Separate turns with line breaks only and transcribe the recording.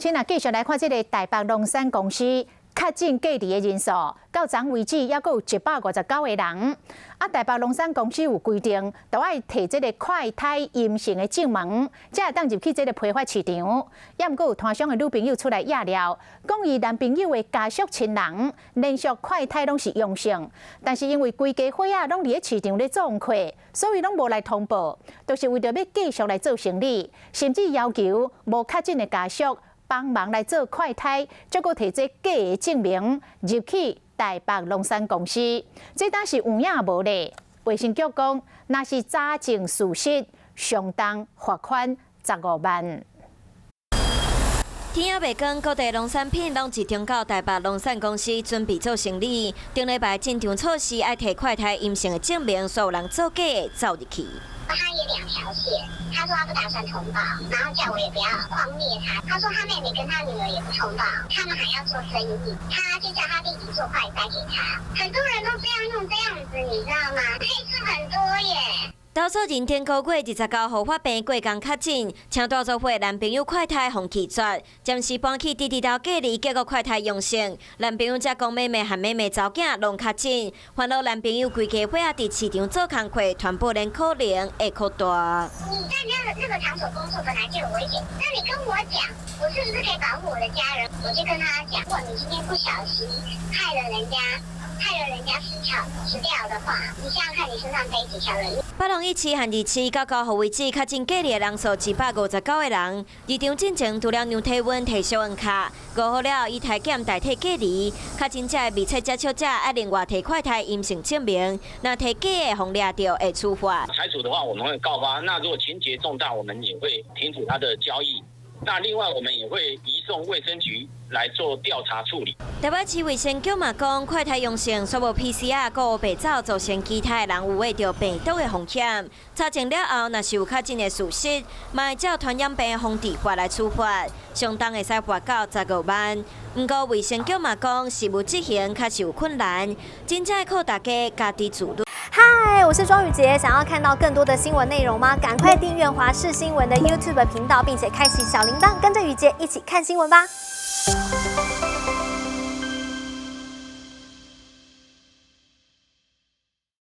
親啊，繼續來看這个台北龍山公司確診隔離的人數，到昨為止猶閣有159個人。啊，台北龍山公司有規定，都愛提這个快篩陰性的證明，才會當入去這个批發市場。猶毋過有攤商的女朋友出來掖料，講伊男朋友的家屬親人連續快篩攏是陽性，但是因為規家伙仔攏佇咧市場咧做客，所以攏無來通報，就是為著欲繼續來做生意，甚至要求無確診的家屬幫忙來做快篩，才閣提這假的證明入去台北龍山公司，這敢是有影無咧？衛生局講，若是查證屬實，相當罰款15萬。
天仔未光，各地農產品攏集中到台北龍山公司準備做生意。頂禮拜進場措施愛提快篩陰性的證明，所有人做假的走入去。
他也兩條線，他說他不打算通報，然後叫我也不要匡列他。他說他妹妹跟他女兒也不通報，他們還要做生意，他就叫他弟弟做快篩給他。很多人都這樣用這樣子，你知道嗎？黑數很多耶。
投訴人頂个月29號發病過工確診，請帶做伙男朋友快篩予拒絕，暫時搬去弟弟兜隔離，結果快篩陽性，男朋友才講妹妹和妹妹查某囝攏確診，煩惱男朋友規家伙仔佇市場做工課，傳播鏈可能會擴大。
你在那個場所工作本來就有危險，那你跟我講，我是不是可以保護我的家人？我就跟他講，如果你今天不小心害了人家，害了人家死掉的話，你想想看，你身上背幾條人命？
北龍一市和二市到9號為止，確診隔離的人數159個人。入場進前除了量體溫、提小溫卡，5號了以篩檢代替隔離。確診者的密切接觸者愛另外提快篩陰性證明，若提假的，予掠著會處罰。
裁處的話，我們會告發。那如果情節重大，我們也會停止他的交易。那另外，我們也會移送衛生局來做調查處理。
台北市衛生局嘛講，快篩陽性，煞無 PCR，閣烏白走，造成其他的人有秽著病毒的風險。查證了後，若是有確診的事實，嘛會照傳染病防治法來處罰，相當會使罰到15萬。毋過衛生局嘛講，實務執行確實有困難，真正靠大家家己自律。
嗨，我是莊宇傑，想要看到更多的新聞內容嗎？趕快訂閱華視新聞的 YouTube 頻道，並且開啟小鈴鐺，跟着宇傑一起看新聞吧。